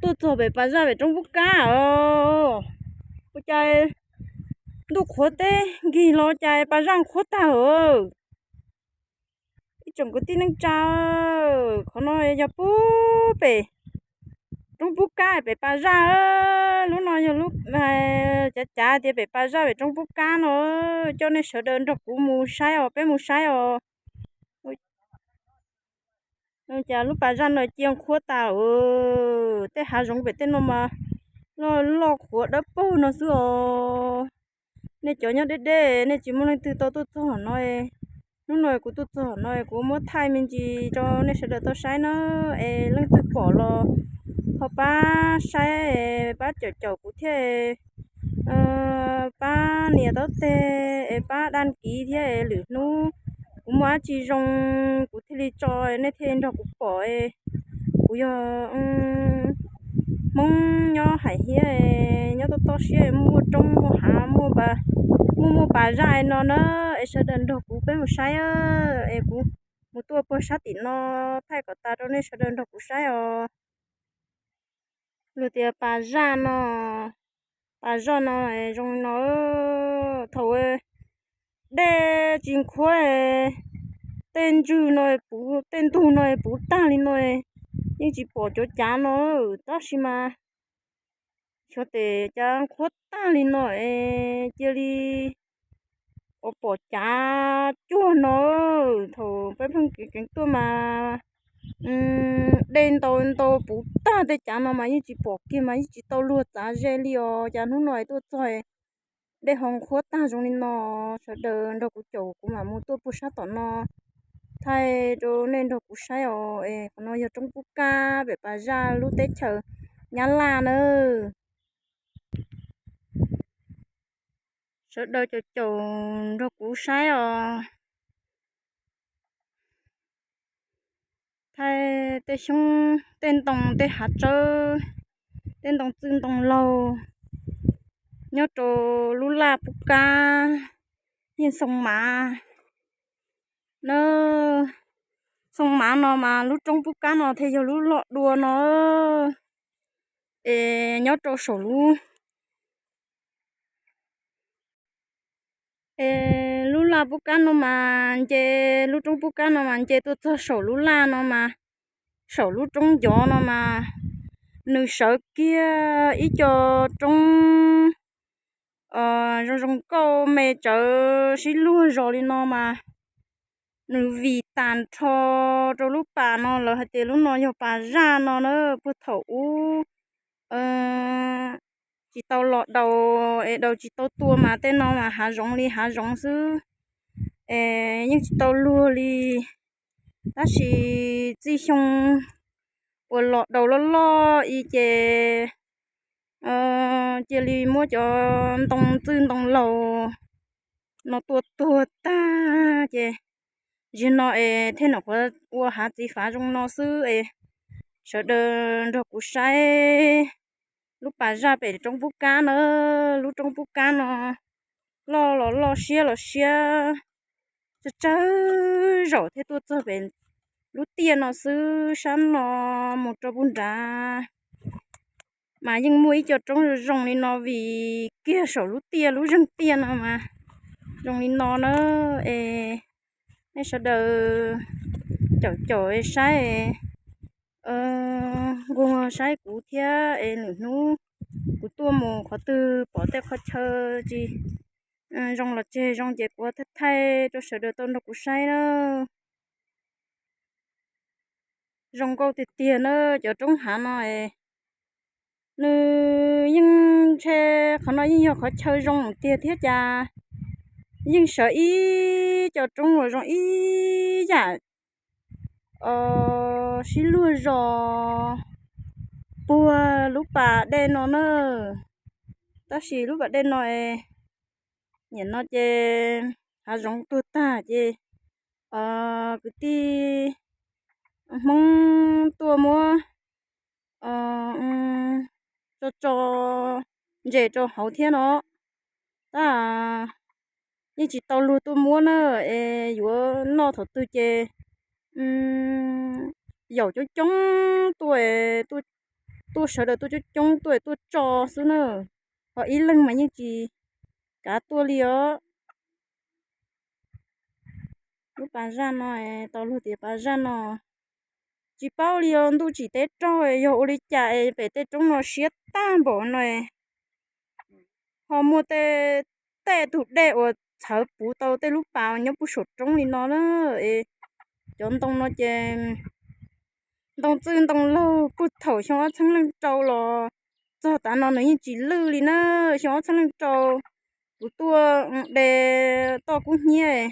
tuaj txog pem pas zaj pem roob pub kab os. Ua cas ntuj qhuav teb nkig los cas pas zaj qhuav tag os. Ib tsoom kwv tij neej tsa, qhov no yog pub pem roob pub kab pem pas zaj. Lub no yog lub cav cav tias pem pas zaj pem roob pub kab no. Coj nej sawv daws nrog kuv mus saib os, peb mus saib os. Cas lub pas zaj no cia qhuav tas, tej hav zoov pem tej no mas loj loj qhuav dawb paug no xwb os. Nej cov nyob deb deb nej tsis muaj leej twg tau tuaj txog no. Hnub no kuv tuaj txog no kuv muab thaij me ntsis rau nej sawv daws tau saib na. Es leej twg pom los ho pab saib, pab caum caum kuv thiab, pab nias taub teg es pab daj kiv thiab. Lwm hnub kuv muaj dab tsi zoo kuv thiaj li tso nej thiaj li nrog kuv pom. Kuv yog Hmoob nyob hais hiab, nyob toj toj siab, muaj roob muaj hav, muaj muaj pas zaj no na. Es sawv daws nrog kuv peb mus saib es kuv mus tuaj puag sab tim no thaij kom tas rau nej sawv daws nrog kuv saib os. Luag tias pas zaj no, pas zaj no zoo no, thaum dej tsis qhuav, tej ntswg no puv, tej ntug no puv tag li no, yeej tsis pom cov cav no. Tab sis mas xyov tes cas qhuav tag li no es cia li ua pom cav cuag no. Thaum peb pheej keev keev tuaj mas dej ntau ntau puv tag tej cav no mas yeej tsis pom kiag mas yeej tsis tau luag txav ze li os. Cas hnub no tuaj txog dej ho qhuav tag zoo li no. Sawv daws nrog kuv caum kuv mam mus tuaj puag sab tom no thaij rau nej nrog kuv saib os. Es qhov no yog roob pub kab pem pas zaj lub teb chaws Nyab Laj na. Sawv daws caum caum nrog kuv saib os. Thaij tej xyoob tej ntoo tej hav tsawb, tej ntoo txwj ntoo laug nyob rau lub laj pub kab yeej Xoo Mav na. Xoo Mav no mas lub roob pub kab no thiaj yog lub loj dua no. Es nyob rau saum lub, es lub laj pub kab no mas nce, lub roob pub kab no mas nce tuaj txog saum lub laj no mas, saum lub roob ncov no mas nws sawv kiag ib co roob zoo zoo nkauj me tsawv sib luag zos li no mas nws vim tas nrho rau lub pas no. Lawv hais tias lub no yog pas zaj no na. Puag thaum ub tsis tau los daus es daus tsis tau tua mas tej no mas hav zoov li hav zoov xwb es yeej tsis tau luag li. Tab sis txij xyoo uas los daus loj loj i ces cia li muab cov ntoo txwj ntoo laug no tua tuag tag ces zim no es thiaj nyuam qhuav ua hav txiv fav zoo no xwb es sawv daws nrog kuv saib lub pas zaj pem roob pub kab na. Lub roob pub kab no loj los loj siab los siab tsawg tsawg zaum thiaj tuaj txog pem lub tiaj no xwb. Sab no mus rau puag nrad mas yeej muaj ib co roob zoo zoo li no vim kiag saum lub tiaj lub zeeg tiaj no mas zoo li no na. Es nej sawv daws caum caum saib, nquag saib kuv thiab es lwm hnub kuv tuaj mus qhov twg pom tej qhov chaw tsis zoo los tseg zoo ces kuv thaij thaij rau sawv daws tau nrog kuv saib na. Zoo nkauj tiag tiag na cov roob hav no. Nws yeej ntshe qhov no yeej yog qhov chaw zoo tiag thiab cas yeej sawv ib co roob uas zoo ib yam sib luag zos puag lub pas dej no na. Tab sis lub pas dej no es nim no ces hav zoov tuag tag ces kwv tij Hmoob tuaj muab tso tso ntses rau hauv thiab no. Tab yeej tsis tau luag tuaj muab na, es yuav noj thaum twg ces yaum coob coob tuaj, tuaj tuaj sawv daws tuaj coob coob tuaj tuaj tso xwb na, ho ib leeg mas yeej tsis kav tuaj li os. Lub pas zaj no, tau luag tias pas zaj no tsis paub li os, ntuj tsim teb raug yog ua li cas es pem tej roob no siab tag npaum no, ho muaj tej tej tus dej uas txhawv puv tau tej lub pas nyob puag saum roob li no na. Es cov ntoo no ces ntoo txwj ntoo laug puag thaum xyoo ob txhiab leej rau los txog tav no nws yeej tsis lwj li na. Xyoo ob txhiab leej rau kuv tuaj de toj kub hnyiab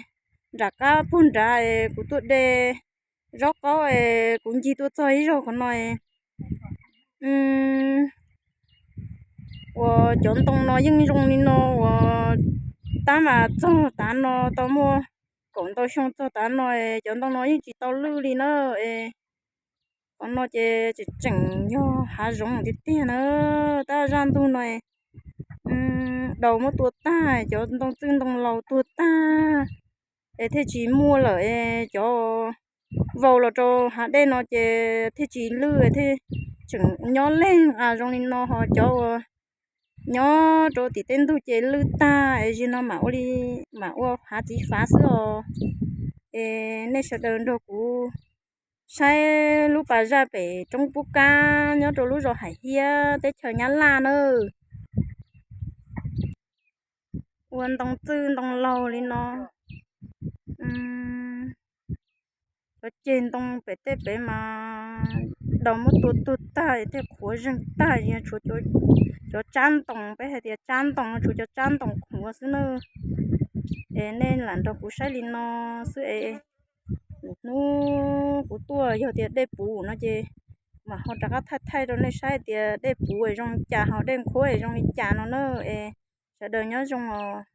nram qab puag nrad, kuv tuaj de zaub qaub es kuv ncig tuaj txog ib zaug qhov no, uas cov ntoo no yeej zoo li no uas tab mas txog tav no tau muaj kaum ntau xyoo txog tav no, cov ntoo no yeej tsis tau lwj li na. Es qhov no ces tseem tseem yog hav zoov tiag tiag na. Tab zaj ntug no daus muab tua tag, cov ntoo txwj ntoo laus tuag tag, es thiaj tsis muaj lawm, es cov vau los rau hav dej no ces thiaj tsis lwj, thiaj tseem nyob leeg a zoo li no. Ho cov uas nyob rau tim tej ntug ces lwj tag, es zim no mam ua li, mam ua hav txiv fav xwb os. Es nej sawv daws nrog kuv saib lub pas zaj pem roob pub kab nyob rau lub zos Hais Hiab teb chaws Nyab Laj nawb. Ua ntoo txwj ntoo laug li no, cov ceg ntoo pem tej pem mas daus muab tua tuag tag, thiaj qhuav zeeg tag, tshuav cov tsab ntoo, peb hais tias tsab ntoo, tshuav cov tsab ntoo qhuav xwb na. Es nej lam nrog kuv saib li no xwb es, hnub kuv tuaj yog tias dej puv no ces mam ho rov qab thaij thaij rau nej saib tias dej puv es zoo li cas, ho dej nqhuab es zoo li cas no na. Es sawv daws nyob zoo os.